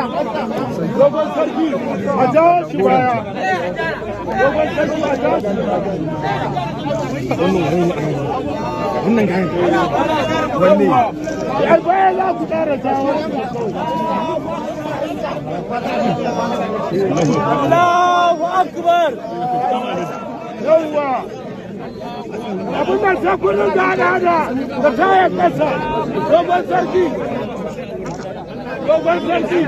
Dogon Sarki, a jawo shi baya. Dogon Sarki, a jawo shi baya. Wannan kayan wanne? Ai baya za ku ƙara jawo shi. Allahu Akbar. Yawwa, abin da sai kun ringa hada da kayan ƙasa. Dogon Sarki, Dogon Sarki.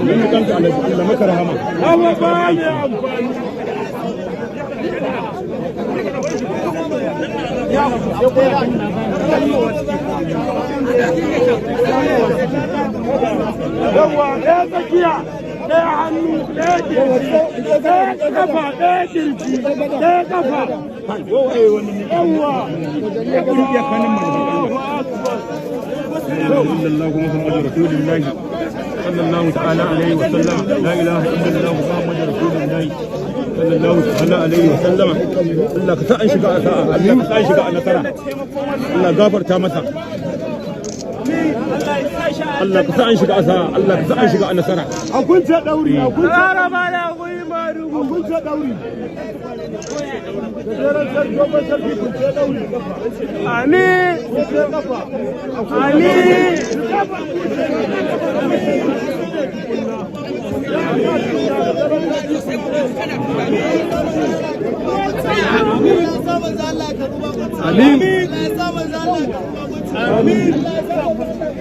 Mun kanta, Allah maka rahama. Hawa ba ne amfani. Yawwa, ɗaya tsakiya, ɗaya hannu, ɗaya kirji, ɗaya kafa, ɗaya kirji, ɗaya kafa. Yawwa. Ya kanin manzon Allah sallallahu Muhammadu Rasulullahi sallallahu ta'ala alaihi wa sallam. La ilaha illallah Muhammadu Rasulullahi sallallahu ta'ala alaihi wa sallama. Allah ka sa an shiga a sa'a, Allah ka sa an shiga a nasara, Allah gafarta masa. Allah ka sa an shiga a sa'a, Allah ka sa an shiga a nasara. A kunce ɗauri, a kunce. Ƙara mana guri marugu. A kunce ɗauri. Gajeren Sarki, Dogon Sarki, kunce ɗauri kafa. Amin. Kunce kafa. Amin. Amin. Amin.